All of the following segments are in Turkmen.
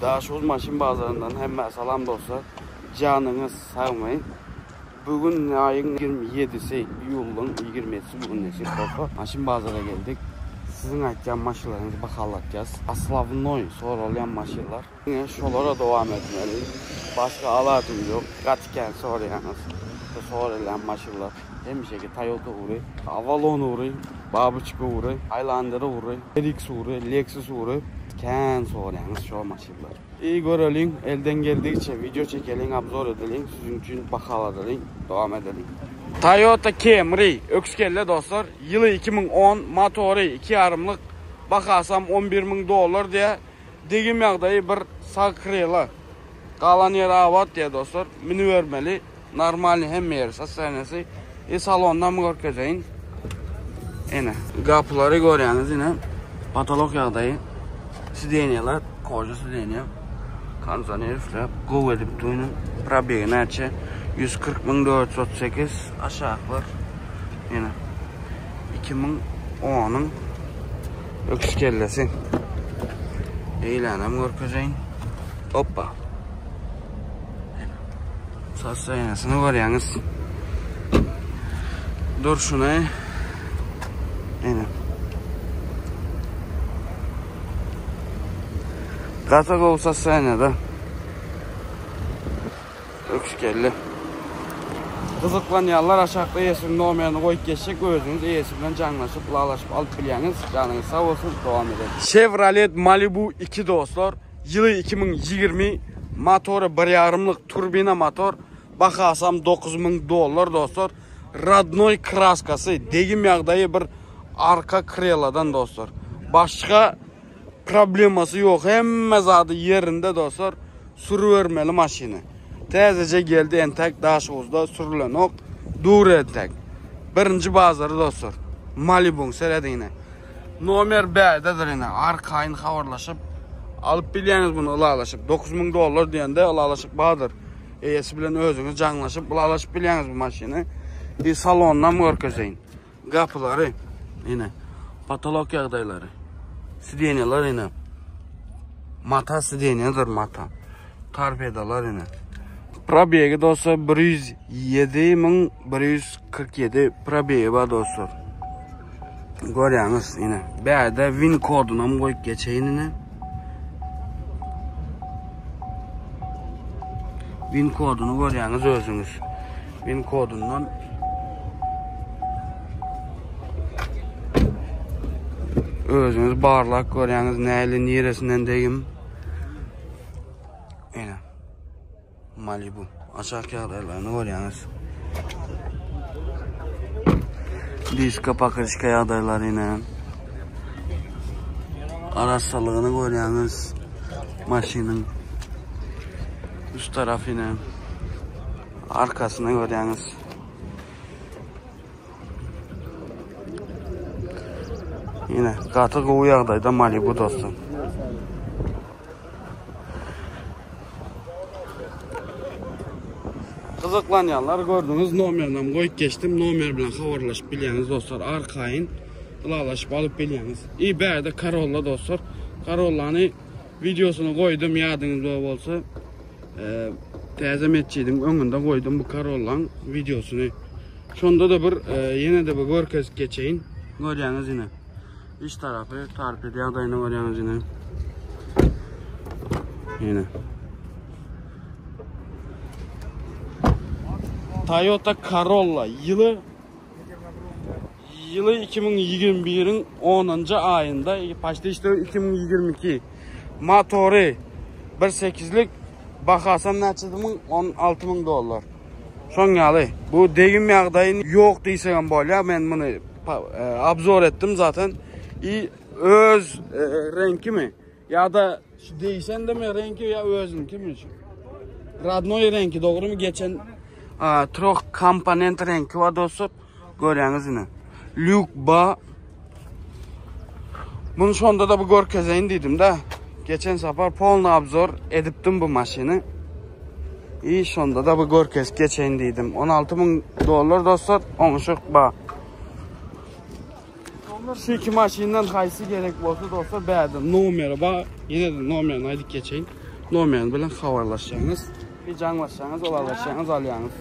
Daşoguz maşyn bazaryndan hemmä salam dostlar. Janyňyz sagmy? Bu gün aýyň 27-si, iýulyň 27-si bu gün nesip bolsa. Maşyn bazara geldik. Siziň aýtýan maşynlaryňyzy bahalatýas. Oslavnoý soralýan maşynlar. Diňe şolara dowam etmeli. Başga alajym ýok. Gaty kän soraýaňyz. Şu soralýan maşynlar. Hemişeki Toyota ugry, Avalon ugry, Babyçka ugry, Highlander ugry, RX ugry, Lexus ugry. Kän soraýaňyz şo maşynlar. İyi göreliň, elden geldigiçe video çekeliň, obzor edeliň, siziň üçin bahaladalyň, dowam edeliň. Toyota Camry, öküz kelle dostlar, ýyly 2010, motory 2 ýarymlyk, bahasam 11 müň dollar diýä. Degim ýagdaýy bir sag krela. Galan ýeri abat diýä dostlar. Münübermeli. Normalny hemme ýeri sostoýaniýasy. E salondan görkezeýin. Ene, gapylary görýäňiz ine. Patolog ýagdaýy. Sidenýalar, koja sidenýa. Kondisioner üfläp, gowy edip duýny. Probegi näçe? 140 438 aşaklar. Ene. 2010-yň öküz kellesi. Eýlänem görkezeýin. Hoppa. Sostoýaniýasyny görýäňiz. Durşuny. Ene. Gaty gowy sostoýaniýada. Öküz kelle. Gyzyklanýanlar aşakda eýesiniň nomerini goýup geçjek, özüňiz eýesi bilen jaňlaşyp, ylalaşyp alyp bilýäňiz. Janyňyz sag bolsun, dowam edelim. Chevrolet Malibu 2 dostlar, ýyly 2020, motory bir ýarymlyk turbina motor, bahasam 9000 dollar dostlar. Rodnoý kraskasy, degim ýagdaýy bir arka kreladan dostlar. Başga problemasy ýok, hemme zady ýerinde dostlar. Sürübermeli maşyny. Täzeje geldi entek Daşoguzda sürülenok. Dur entek. Birinji bazary dostlar. Malibuň serediň ine. Nomer bädedir ine. Arkaýyn habarlaşyp alyp bilýäňiz bunu ylalaşyp. 9000 dollar diýende ylalaşyk bardyr. Eýesi bilen özüňiz jaňlaşyp ylalaşyp bilýäňiz bu maşyny. Bir salondan görkezeýin. Gapylary ine. Patolog ýagdaýlary. Sidenýalar ine. Mata sidenýadyr mata. Torpedolar ine. Probegi dostlar 107147 probegi bar dostlar. Görýäňiz ine. Bärde win koduny hem goýup geçeýin ine. Win koduny görýäňiz özüňiz. Win kodundan özüňiz barlap görýäňiz näli niresinden degim. Ine. Malibu. Aşak ýagdaýlaryny görýäňiz. Diska pakryşka ýagdaýlary ine. Arassalygyny görýäňiz. Maşynyň üst tarafy ine. Arkasyny görýäňiz. Ine, gaty gowy ýagdaýda Malibu dostum. Gyzyklanýanlar gördüňiz nomerini hem goýup geçdim. Nomer bilen habarlaşyp bilýäňiz dostlar. Arkaýyn ylalaşyp alyp bilýäňiz. I bärde Corolla dostlar. Corollany videosyny goýdum ýadyňyzda bolsa. Täze metjidiň öňünde goýdum bu Corollaň videosyny. Şonda da bir ýene de bir görkezip geçeýin. Görýäňiz ine. Iç tarapy torped ýagdaýyny görýäňiz ine. Ine. Toyota Corolla ýyly ýyly 2021-iň 10-njy aýynda, paçti işte 2022. Motory 1.8-lik bahasam näçe müň? 16 müň dollar. Şoň ýaly. Bu degim ýagdaýy ýok diýsegem bolýar. Men muny obzor etdim zaten. I öz e, reňkimi ýa-da şu değişen de mi reňki ýa özüňkimi? Radnoý reňki dogrymy geçen troh komponent reňki bar dostlar. Görýäňiz ine. Lýuk ba. Bunu şonda da bu görkezeýin diýdim de. Geçen sapar polny obzor edipdim bu maşyny. İyi şonda da bu görkez geçeýin diýdim. 16 müň dollar dostlar, oňuşyk ba. Şu iki maşyndan haýsy gerek bolsa dostlar bärde nomeri ba. Ýene de nomerini aýdyp geçeýin. Nomerini bilen habarlaşýaňyz. Bir jaňlaşýaňyz, ylalaşýaňyz, alýaňyz.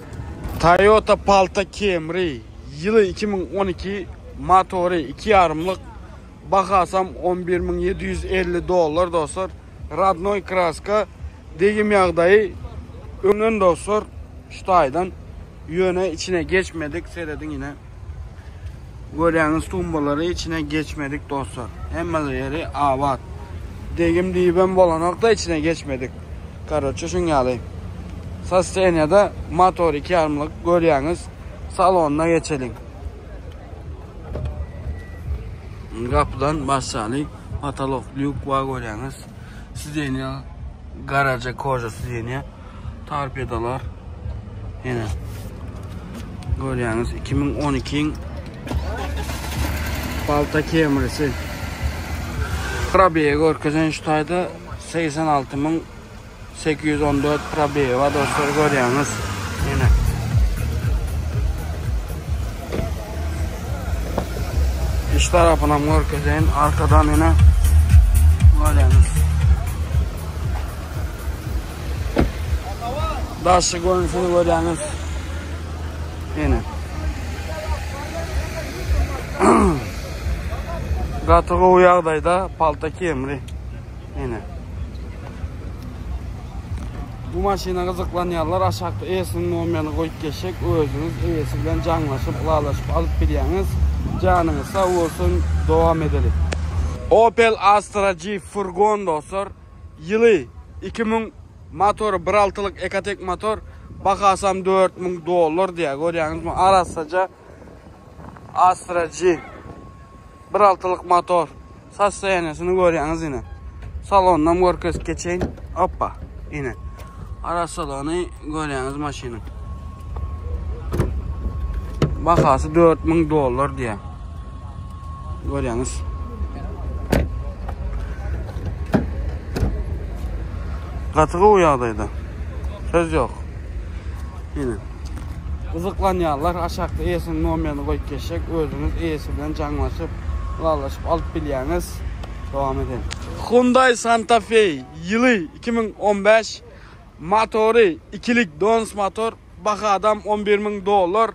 Toyota Palta Camry ýyly 2012 motory 2 ýarymlyk bahasam 11750 dollar dostlar. Radnoý kraska degim ýagdaýy öňden dostlar şu taýdan ýöne içine geçmedik serediň ine. Görýäňiz tumbalary içine geçmedik dostlar. Hemme ýeri abat. Degim diýibem bolanok da içine geçmedik. Karoçe şuň ýaly. Sostoýaniýada motor 2 ýarymlyk görýäňiz. Salonyna geçeliň. Gapydan başlaly. Patolok lýuk bar görýäňiz. Sidenýa garaja koja sidenýa. Torpedolar. Ýene. Görýäňiz 2012-iň Balta Camry'si. Probegi görkezen şu taýda 86814 probegi bar dostlar görýäňiz. Ýene. İç tarapynam görkezeýin. Arkadan ýene görýäňiz. Daşy görnüşini görýäňiz. Ýene. Gaty gowy ýagdaýda palta kemri. Ýene. Bu maşyna gyzyklanýanlar aşakda eýesiniň nomerini goýup geçjek. Özüňiz eýesi bilen jaňlaşyp, ylalaşyp alyp bilýäňiz. Janyňyz sag bolsun, dowam edeli. Opel Astra G furgon dostlar. Ýyly 2000 motory bir altylyk Ecotec motor bahasam 4000 dollar diýýär görýäňizmi arassaja Astra G bir altylyk motor sostoýaniýasyny görýäňiz ine salondan görkezip geçeýin hoppa ine arassalygyny görýäňiz maşynyň bahasy 4000 dollar diýýär Görýäňiz. Gaty gowy ýagdaýda. Söz ýok. Ine. Gyzyklanýanlar aşakda eýesiniň nomerini goýup geçjek. Özüňiz eýesi bilen jaňlaşyp, ylalaşyp alyp bilýäňiz. Dowam edelim. Hyundai Santa Fe ýyly 2015 motory ikilik dons motor bahadam 11 müň dollar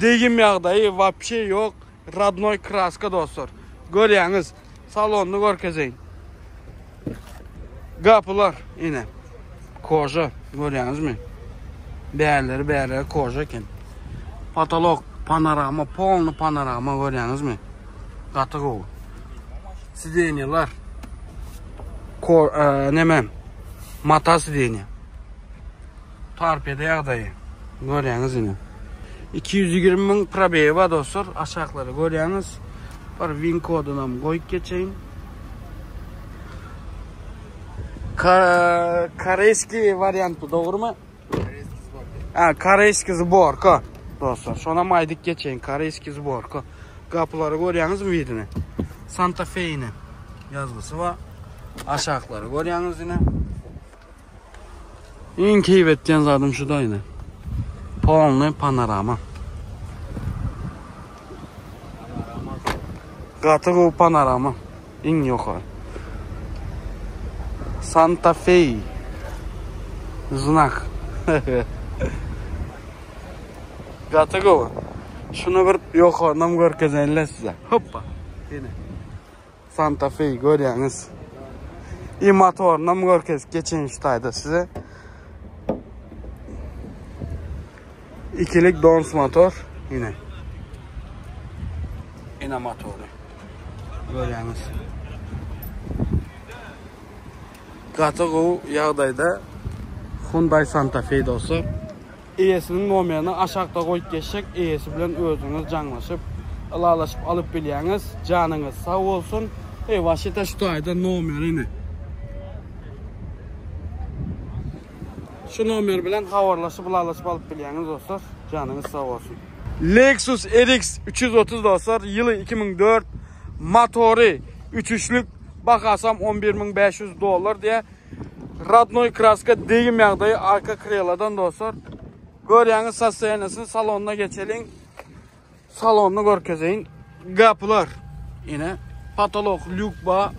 degim ýagdaýy wapşe ýok Radnoý kraska dostlar. Görýäňiz. Salonyny görkezeýin. Gapylar ine. Koja görýäňizmi? Bärleri bärleri koja eken. Patolok panorama, polny panorama görýäňizmi? Gaty gowy. Sidenýalar. Ko, e, neme? Mata sidenýa. Torpeda ýagdaýy. Görýäňiz ine. 220 müň probegi bar dostlar. Aşaklary görýäňiz. Bir win kodunam goýup geçeýin. Ka koreyski wariant bu dogrymy? Ha, koreyski zborka. Dostlar, şonam aýdyp geçeýin. Koreyski zborka. Gapylary görýäňizmi widini? Santa Fe-ine ýazgysy bar. Aşaklary görýäňiz ine. Iň keýp etýän zadym şu da ine. Polny panorama. Gaty gowy panorama. Iň ýokary. Santa Fe. Znak. Gaty gowy. Şunu bir ýokaryndan görkezeýinle size. Hoppa. Ine. Santa Fe görýäňiz. I motorynam görkezip geçeýin şu taýda size. İkilik dons motor yine. Yine motory. Görýäňiz. Gaty gowy ýagdaýda Hyundai Santa Fe dostlar. Eýesiniň nomerini aşakda goýup geçjek, eýesi bilen özüňiz jaňlaşyp, ylalaşyp alyp bilýäňiz. Janyňyz sag bolsun. Eý waşita şu taýda nomeri ine. Şu nomer bilen habarlaşyp ylalaşyp alyp bilýäňiz dostlar. Janyňyz sag bolsun. Lexus RX 330 dostlar, ýyly 2004, motory 3 üçlük, bahasam 11500 dollar diýä. Radnoý kraska degim ýagdaýy arka kreladan dostlar. Görýäňiz sostoýaniýasyny salonyna geçeliň. Salonyny görkezeýin. Gapylar ine patolok lýuk ba.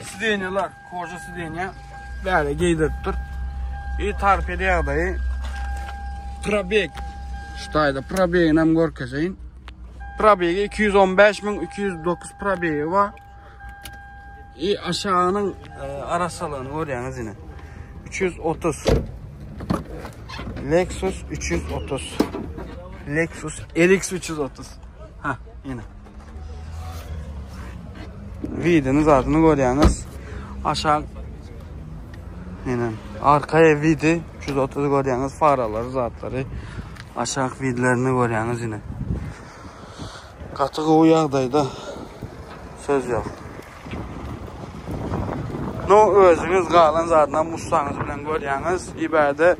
Sidenýalar, koja sidenýa. Bäri geýdiripdir. I torpeda ýagdaýy. Probeg. Şu taýda probegini hem görkezeýin. Probegi 215209 probegi bar. I aşagynyň e, arassalygyny görýäňiz ine. 330. Lexus 330. Lexus RX 330. Ha, ine. Vidini zadyny görýäňiz. Aşak ine arkaya vidi 330 görýäňiz faralary zatlary. Aşak vidlerini görýäňiz ine. Gaty gowy ýagdaýda. Söz ýok. No özüňiz galan zadynam ussaňyz bilen görýäňiz. Ibäde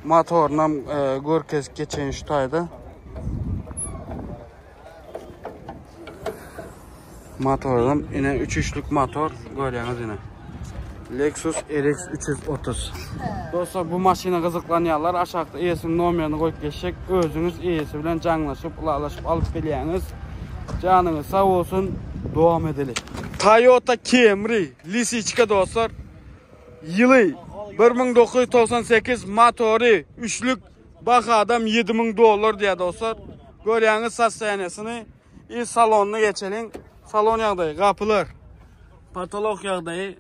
motorynam e, görkezip geçeýin şu taýda. Motordan ine 3 üçlük motor görýäňiz ine. Lexus RX 330. Dostlar bu maşyna gyzyklanýanlar aşakda eýesiniň nomerini goýup geçjek. Özüňiz eýesi bilen jaňlaşyp, ylalaşyp alyp bilýäňiz. Janyňyz sag bolsun. Dowam edeli. Toyota Camry lisiçka dostlar. Ýyly 1998 motory üçlük bahadam 7000 dollar diýýär dostlar. Görýäňiz sostoýaniýasyny. I salonyna geçeliň. Salon ýagdaýy, gapylar. Patolog ýagdaýy,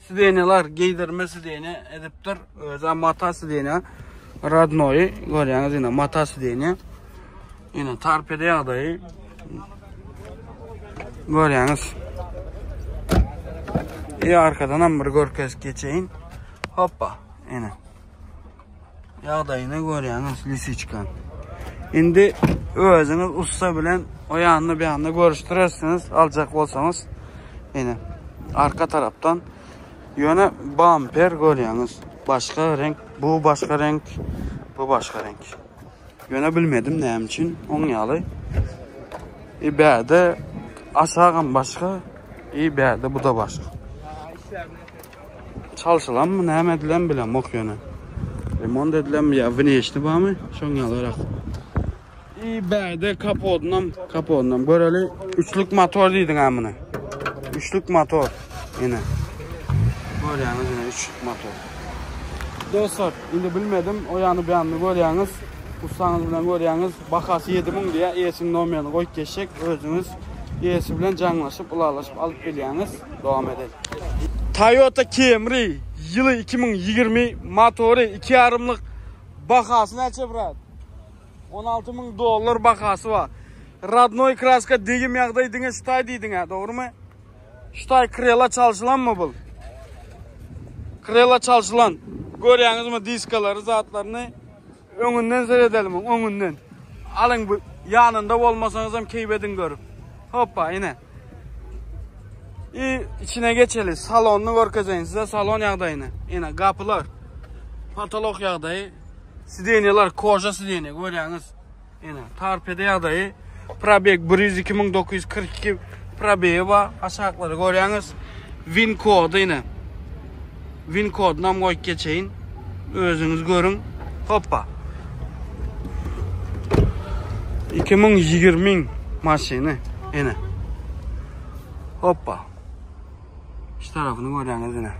sidenýalar geýdirme sidenýa edipdir. Özä mata sidenýa. Radnoýy görýäňiz ine mata sidenýa. Ine torpeda ýagdaýy. Görýäňiz. I arkadan hem bir görkezip geçeýin. Hoppa, ine. Ýagdaýyny görýäňiz lisiçkan. Indi özüňiz ussa bilen o ýanyny bu ýanyny görüşdirersiňiz aljak bolsaňyz. Ine arka tarapdan ýöne bamper görýäňiz. Başga reňk, bu başga reňk, bu başga reňk. Ýöne bilmedim näme üçin oň ýaly. E bärde aşagam başga, e bärde bu da başga. Çalşylanmy näme edilen bilemok ýöne. Remont edilenmi ýa wneşni barmy? Şoň ýalyrak. I bärde kapodynam, kapodynam göreli. Üçlük motor diýdiň ha muny. Üçlük motor. Ine. Görýäňiz ine üçlük motor. Dostlar, indi bilmedim, o ýany bu ýanyny görýäňiz. Ussaňyz bilen görýäňiz. Bahasy 7000 diýýär. Eýesiniň nomerini goýup geçjek. Özüňiz eýesi bilen jaňlaşyp, ylalaşyp alyp bilýäňiz. Dowam edelim. Toyota Camry ýyly 2020 motory 2 ýarymlyk bahasy näçe brat? 16 müň dollar bahasy bar. Radnoy kraska degim ýagdaý diňe şutaý diýdiň ha, dogrymy? Şutaý krela çalşylanmy bul? Krela çalşylan. Görýäňizmi diskalary zatlaryny? Öňünden seredelim, öňünden. Alyň bu ýanynda bolmasaňyz hem keýp ediň görüp. Hoppa, ine. I içine geçeli. Salonyny görkezeýin size salon ýagdaýyny. Ine gapylar. Patolog ýagdaýy. Sidenýalar koža sidenýa görýäňiz. Ine torpeda ýagdaýy. Probeg 102942 probegi bar. Aşaklary görýäňiz. Win kody ine. Win kodyny hem goýup geçeýin. Özüňiz görüň. Hoppa. 2020 maşyny ine. Hoppa. Şu tarafyny görýäňiz ine.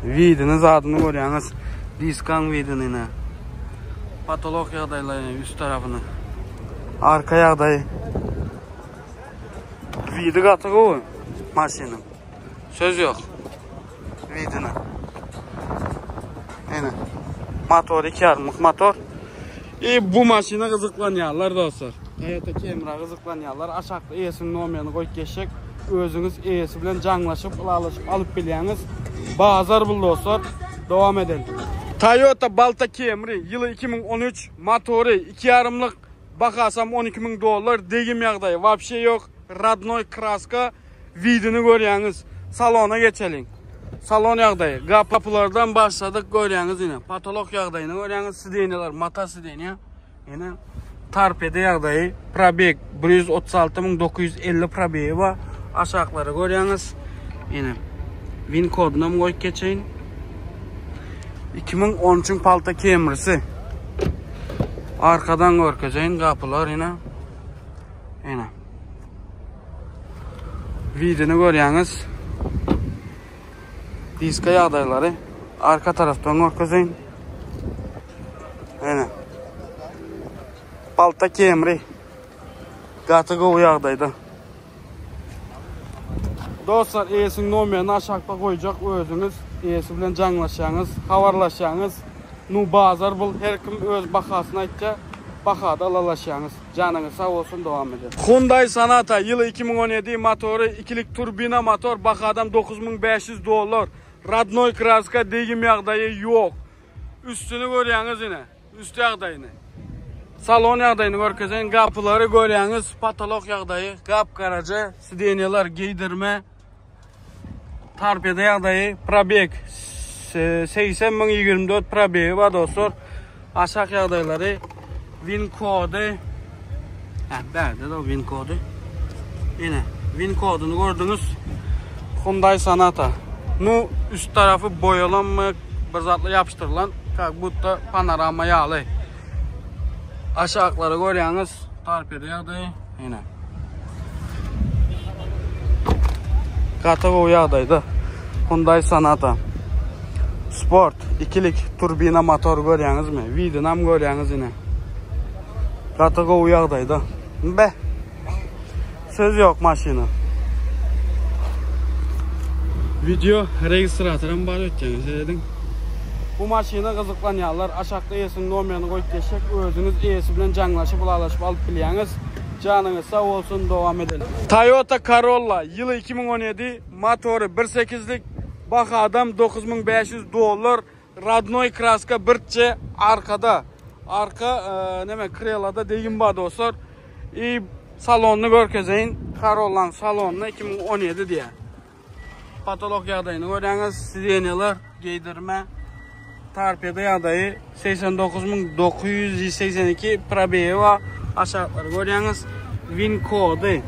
Widini zadyny görýäňiz. Diskan widini ine. Patolog ýagdaýlary üst tarafyny. Arka ýagdaýy. Widi gaty gowy maşynyň. Söz ýok. Widine. Ene. Motor iki ýarymlyk motor. E bu maşyna gyzyklanýarlar dostlar. Toyota Camry gyzyklanýarlar. Aşakda eýesiniň nomerini goýup geçjek. Özüňiz eýesi bilen jaňlaşyp, ylalaşyp alyp bilýäňiz. Bazar bul dostlar. Dowam edelim. Toyota Balta Camry ýyly 2013, motory 2 ýarymlyk, bahasam 12 müň dollar, degim ýagdaýy wapşe ýok, radnoý kraska. Widini görýäňiz. Salona geçeliň. Salon ýagdaýy. Gapylardan başladyk görýäňiz ine. Patolog ýagdaýyny görýäňiz. Sidenýalar mata sidenýa. Ine torpeda ýagdaýy. Probeg 136950 probegi bar. Aşaklary görýäňiz. Ine. Win kodyny hem goýup geçeýin. 2013-iň palta Camry'si. Arkadan görkezeýin gapylar ine. Ine. Widini görýäňiz. Diska ýagdaýlary arka tarapdan görkezeýin. Ene. Balta Camry. Gaty gowy ýagdaýda. Dostlar, eýesiniň nomerini aşakda goýjak, özüňiz eýesi bilen jaňlaşýaňyz, habarlaşýaňyz. Nu bazar bul, her kim öz bahasyny aýtýar, bahada ylalaşýaňyz. Janyňyz sag bolsun, dowam edelim. Hyundai Sonata, ýyly 2017, motory ikilik turbina motor, bahadam 9500 dollar. Rodnoý kraska, degim ýagdaýy ýok. Üstüni görýäňiz ine. Üst ýagdaýyny. Salon ýagdaýyny görkezeýin. Gapylary görýäňiz, potolok ýagdaýy, gap-garaja, sidenýalar geýdirme. Torpeda ýagdaýy, probeg 80 024 probegi bar dostlar. Aşak ýagdaýlary, win kody. Hä, bärde de win kody. Ine, win koduny gördüňiz. Hyundai Sonata. Nu üst tarafy boýalanmy, bir zatla ýapyşdyrylan, как budda panorama ýaly. Aşaklary görýäňiz, torpeda ýagdaýy, ine. Gaty gowy ýagdaýda. Hyundai Sonata. Sport, ikilik turbina motor görýäňizmi? Widinam görýäňiz ine. Gaty gowy ýagdaýda. Be. Söz ýok maşyna. Video registratoram bar ötýän serediň. Bu maşyna gyzyklanýanlar aşakda eýesiniň nomerini goýup geçjek özüňiz eýesi bilen jaňlaşyp ylalaşyp alyp bilýäňiz. Janyňyz sag bolsun dowam edelim. Toyota Corolla ýyly 2017 motory bir sekizlik bahadam 9500 dollar Radnoý kraska birçe arkada. Arka e, neme krelada degim bar dostlar. I salonyny görkezeýin. Corolla'ň salonyny 2017 diýär. Patolog ýagdaýyny görýäňiz, sidenýalar geýdirme. Torpeda ýagdaýy 89982 probegi bar. Aşaklary görýäňiz. Win kody.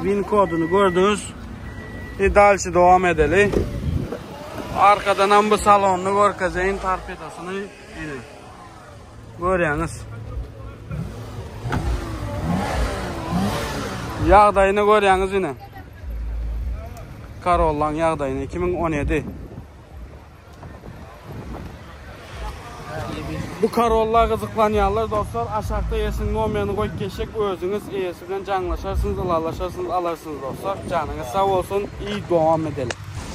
Win koduny gördüňiz. Bir dalşy dowam edeli. Arkadanam bu salonyny görkezeýin, torpedosyny. Ine. Görýäňiz. Ýagdaýyny görýäňiz ine. Corolla'ň ýagdaýyny 2017. Bu Corolla gyzyklanýanlar dostlar aşakda eýesiniň nomerini goýup geçjek özüňiz eýesi bilen jaňlaşarsyňyz ylalaşarsyňyz alarsyňyz dostlar janyňyz sag bolsun i dowam edeli.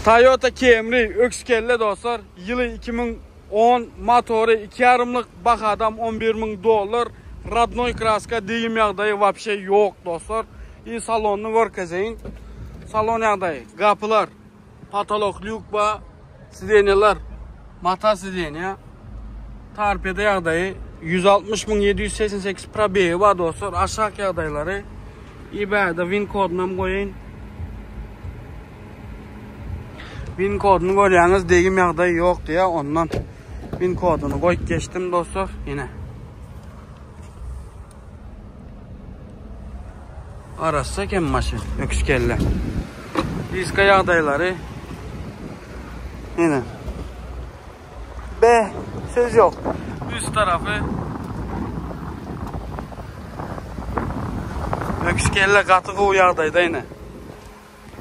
Toyota Camry öküz kelle dostlar ýyly 2010 motory 2 ýarymlyk bahadam 11 müň dollar radnoý kraska degim ýagdaýy wapşe ýok dostlar i salonyny görkezeýin salon ýagdaýy gapylar Patolok lýuk ba, sidenýalar mata sidenýa. Torpeda ýagdaýy 160788 probegi bar dostlar. Aşak ýagdaýlary. I bärde win koduny hem goýaýyn. Win koduny görýäňiz, degim ýagdaýy ýok diýä, ondan win koduny goýup geçdim dostlar. Ine. Arassa eken maşyn, öküz kelle. Diska ýagdaýlary. Ine. Be, söz ýok. Üst tarafy. Öküz kelle gaty gowy ýagdaýda ine.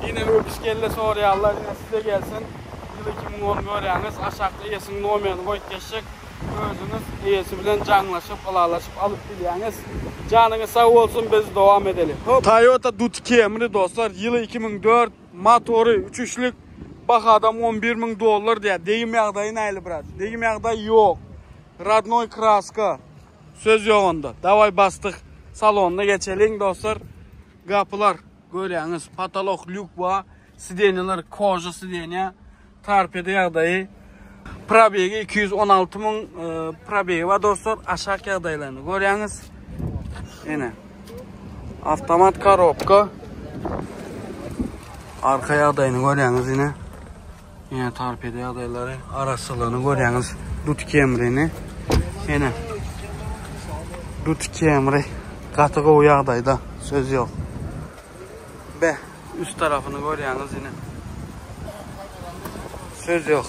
Ine öküz kelle soraýanlar ine size gelsin. Ýyl 2010 görýäňiz. Aşakda eýesiniň nomerini goýup geçjek. Özüňiz eýesi bilen jaňlaşyp, ylalaşyp alyp bilýäňiz. Janyňyz sag bolsun biz dowam edeli. Hop. Toyota Duty Camry dostlar ýyly 2004 motory 3 üçlük bahadam 11 müň dollar diýýär. Degim ýagdaýy nähili brat? Degim ýagdaýy ýok. Radnoý kraska. Söz ýok onda. Daway basdyk. Salonyna geçeliň dostlar. Gapylar görýäňiz, potolok lýuk bar, sidenýalar koža sidenýa, torpeda ýagdaýy. Probegi 216 müň e, probegi bar dostlar, aşak ýagdaýlaryny görýäňiz. Ene. Avtomat korobka. Arka ýagdaýyny görýäňiz ine. Ine torpeda ýagdaýlary, arassalygyny görýäňiz. Dut kemrini. Ene. Dut kemri gaty gowy ýagdaýda, söz ýok. Be, üst tarafyny görýäňiz ine. Söz ýok.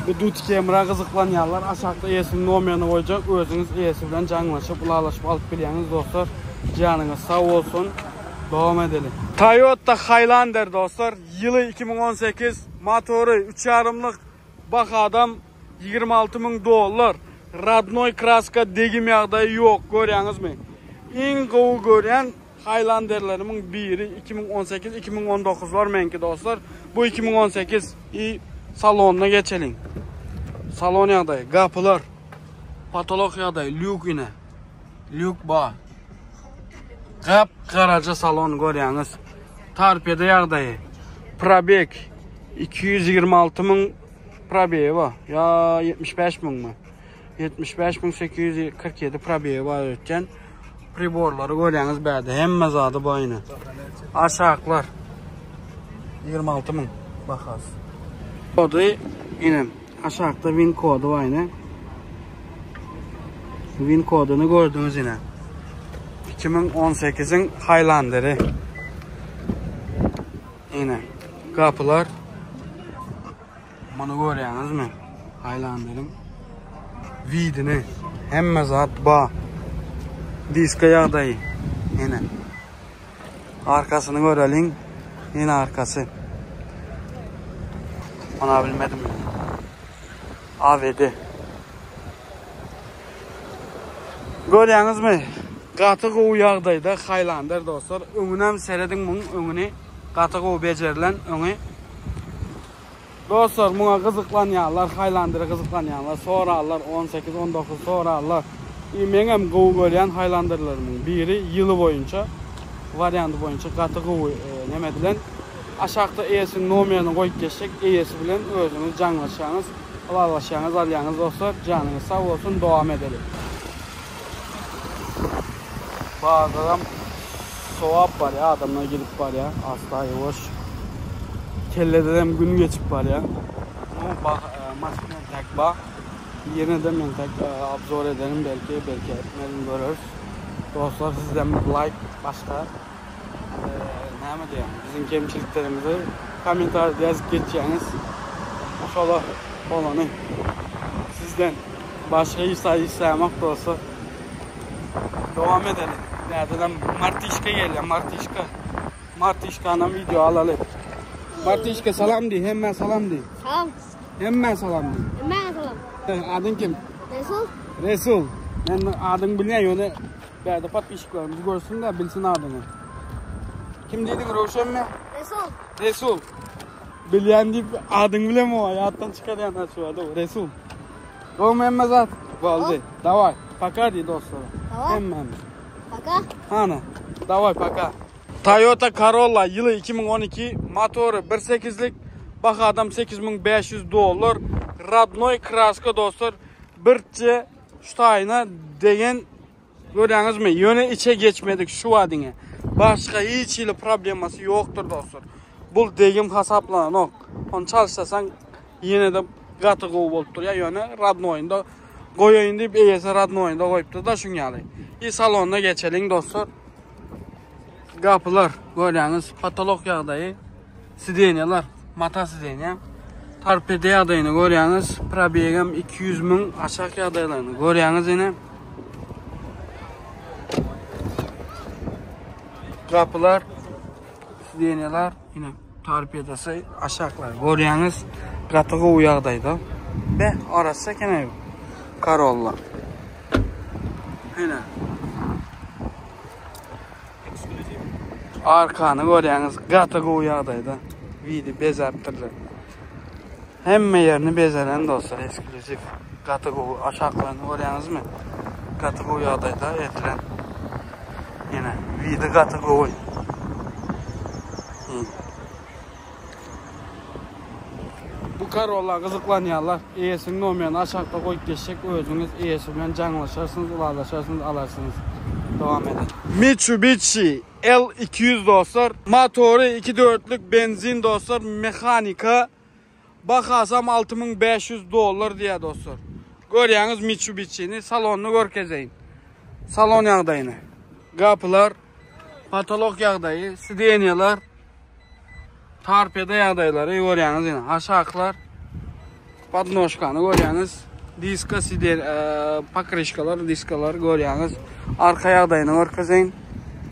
Bu duty camera gyzyklanýanlar aşakda eýesiniň nomerini goýjak, özüňiz eýesi bilen jaňlaşyp, ylalaşyp alyp bilýäňiz dostlar. Janyňyz sag bolsun. Dowam edeli. Toyota Highlander dostlar, ýyly 2018, motory üç ýarymlyk, bahadam 26 müň dollar. Radnoý kraska degim ýagdaýy ýok, görýäňizmi? Iň gowy görýän Highlanderlerimiň biri 2018 2019 lar meňki dostlar. Bu 2018 i salonyna geçeliň. Salon ýagdaýy, gapylar, potolok ýagdaýy, lýuk ine. Lýuk bar. Gap garaja salon görýäňiz. Torpeda ýagdaýy. Probeg 226 müň probegi bar. Ýa 75 müňmi? 75847 probegi bar ötýän. Priborlary görýäňiz bärde hemme zady bar ine. Aşaklar 26 müň bahasy. Kody ine aşakda win kody bar ine. Win koduny gördüňiz ine. 2018-iň Highlanderi. Ine gapylar. Muny görýäňizmi? Highlanderiň widini hemme zat ba. Diska ýagdaýy. Ene. Arkasyny göreliň. Ene arkasy. Ona bilmedim. AVD. Görýäňizmi? Gaty gowy ýagdaýda Highlander dostlar. Öňünem serediň muň öňüni. Gaty gowy bejerilen öňi. Dostlar muňa gyzyklanýanlar Highlandere gyzyklanýanlar sorarlar 18 19 sorarlar. I meňem gowy görýän Highlanderlerimiň biri ýyly boýunça wariandy boýunça gaty gowy neme edilen. Aşakda eýesiniň nomerini goýup geçjek eýesi bilen özüňiz jaňlaşýaňyz ylalaşýaňyz alýaňyz dostlar janyňyz sag bolsun dowam edeli. Bazaram sowap barýar, adamlar gidip barýar, asta ýuwaş. Kellededem gün geçip barýar. Nu bak, maşyn entek bar. Ýene de men tek obzor ederim belki, belki etmerin göreris. Dostlar sizden bir like başga näme diýýän, biziň kemçiliklerimizi kommentariýada ýazyp geçýäňiz. Şola bolany sizden. Başga hiç zat islämok dostlar. Dowam edeli. Bärdenem Martişka gelýär, Martişka. Martişkanam video alaly. Martişka salam diý, hemmä salam diý. Salam. Hemmä salam diý. Hemmä salam. Adyň kim? Resul. Resul. Men adyňy bilýän, ýöne bärde podpisçiklerimiz görsün-de, bilsin adyňy. Kim diýdiň, Röwşenmi? Resul. Resul. Bilýän diýip adyň bilen o ýatdan çykarýan açyp Resul. Gowmy hemme zat? Boldy. Daway. Paka diý dostlara. Hemmämiz. Paka. Hana. Daway paka. Toyota Corolla ýyly 2012, motory 1.8-lik, bahadam 8500 dollar. Radnoy kraska dostlar. Birçe şu taýyna degen Görýäňizmi? Ýöne içe geçmedik şu wa diňe. Başga hiç hili problemasy ýokdur dostlar. Bul degim hasaplananok. Ony çalyşsaň ýene-de gaty gowy bolup durýar. Ýöne radnoýynda goýaýyn diýip eýesi radnoýynda goýupdyr da şuň ýaly. I salonyna geçeliň dostlar. Gapylar görýäňiz, potolok ýagdaýy, sidenýalar, mata sidenýa. Torpeda ýagdaýyny görýäňiz, probegem 200 müň aşak ýagdaýlaryny görýäňiz ine. Gapylar, sidenýalar, ine torpedasy aşaklar görýäňiz, gaty gowy ýagdaýda. Be, arassa eken Corolla. Ine. Arkany görýäňiz, gaty gowy ýagdaýda. Widi bezäpdirler. Hemme ýerini bezelen dostlar, ekskluziw. Gaty gowy. Aşaklaryny görýäňizmi? Gaty gowy ýagdaýda edilen. Ýene widi gaty gowy. Bu Corolla gyzyklanýanlar eýesiniň nomerini aşakda goýup geçjek özüňiz eýesi bilen jaňlaşarsyňyz ylalaşarsyňyz alarsyňyz. Dowam edin. Mitsubishi L 200 dostlar. Motory 2 dörtlük benzin dostlar mehanika. Bahasam 6500 dollar diýýär dostlar. Görýäňiz Mitsubishini salonyny görkezeýin. Salon ýagdaýyny. Gapylar, potolok ýagdaýy, sidenýalar. Torpeda ýagdaýlary görýäňiz ine aşaklar. Podnožkany görýäňiz. Diska siden e, pokryşkalar, diskalar görýäňiz. Arka ýagdaýyny görkezeýin.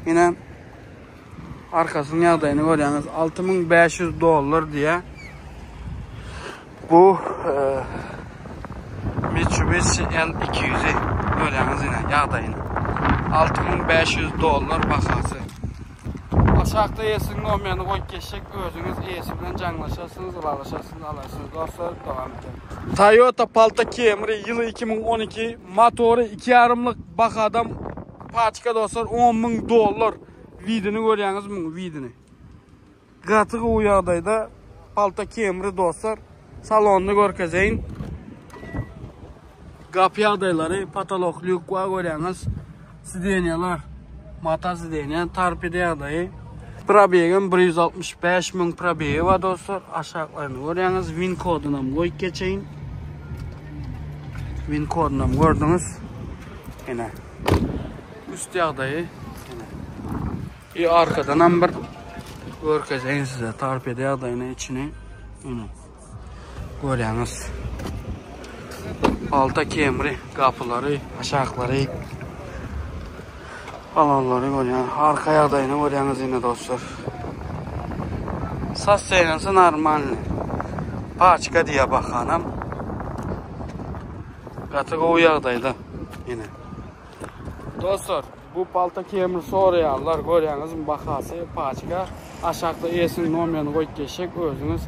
Ine arkasynyň ýagdaýyny görýäňiz. 6500 dollar diýä. Bu e, Mitsubishi L200-i görýäňiz ine ýagdaýyny. 6500 dollar bahasy. Aşakda eýesiniň nomerini goýup geçjek, özüňiz eýesi bilen jaňlaşarsyňyz, ylalaşarsyňyz, alarsyňyz dostlar, dowam edelim. Toyota Palta Camry ýyly 2012, motory 2,5-lyk bahadam paçka dostlar 10 müň dollar. Widini görýäňiz muň widini. Gaty gowy ýagdaýda Palta Camry dostlar. Salonyny görkezeýin. Gapy ýagdaýlary, patolok lýuk bar görýäňiz. Sidenýalar, mata sidenýa, torpeda ýagdaýy. Probegem 165 müň probegi bar dostlar. Aşaklaryny görýäňiz. Win kodunam goýup geçeýin. Win kodunam gördüňiz. Ine. Üst ýagdaýy. Ine. I arkadanam bir görkezeýin size torpeda ýagdaýyny içini. Ine. Görýäňiz. Alta Camry gapylary, aşaklary balonlary görýän. Arka ýagdaýyny görýäňiz ine dostlar. Sostoýanisi normalny. Paçka diýä bakanam. Gaty gowy ýagdaýda. Ine. Dostlar, bu palta Camry soraýanlar görýäňizmi bahasy paçka. Aşakda eýesiniň nomerini goýup geçjek, özüňiz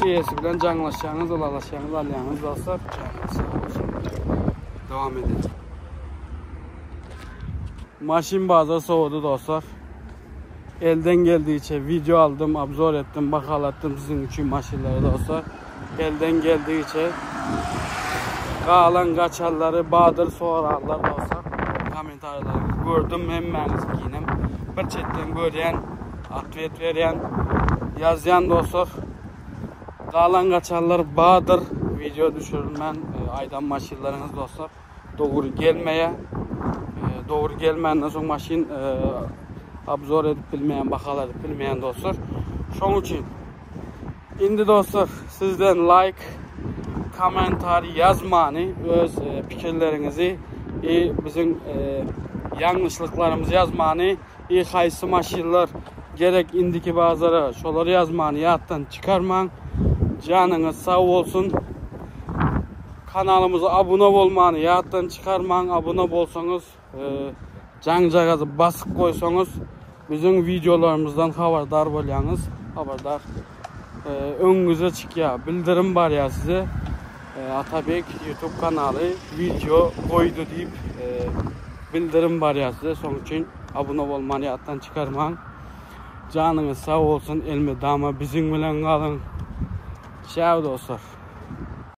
eýesi bilen jaňlaşýaňyz, ylalaşýaňyz, alýaňyz dostlar. Janyňyz sag bolsun. Dowam edelim. Maşyn bazar sowudy dostlar. Elden geldigiçe video aldym, obzor etdim, bahalatdym siziň üçin maşynlary dostlar. Elden geldigiçe galan gaçanlary badyr sorarlar dostlar. Kommentariýalary gördüm hemmäňiz kinem. Bir çetden görýän, otwet berýän, ýazýan dostlar. Galan gaçanlar badyr video düşürilmän e, aýdan maşynlaryňyz dostlar. Dogry gelmeýär. E, dogry gelmänden soň maşyn e, obzor edip bilmeýän, bahaladyp bilmeýän dostlar. Şoň üçin indi dostlar sizden like, kommentariý ýazmany, öz e, pikirleriňizi i biziň e, ýalňyşlyklarymyzy ýazmany, i haýsy maşynlar gerek indiki bazara, şolary ýazmany ýatdan çykarmaň. Janyňyz sag bolsun. Kanalymyza abuna bolmany ýatdan çykarmaň. Abuna bolsaňyz, e, jaňjagazy basyp goýsaňyz, biziň wideolarymyzdan habardar bolýaňyz. Habardar. E, öňüňize çykýar, bildirim barýar size. E, Atabek YouTube kanaly video goýdy diýip e, bildirim barýar size. Şonuň üçin abuna bolmany ýatdan çykarmaň. Janyňyz sag bolsun, elmydama biziň bilen galyň. Çäw dostlar.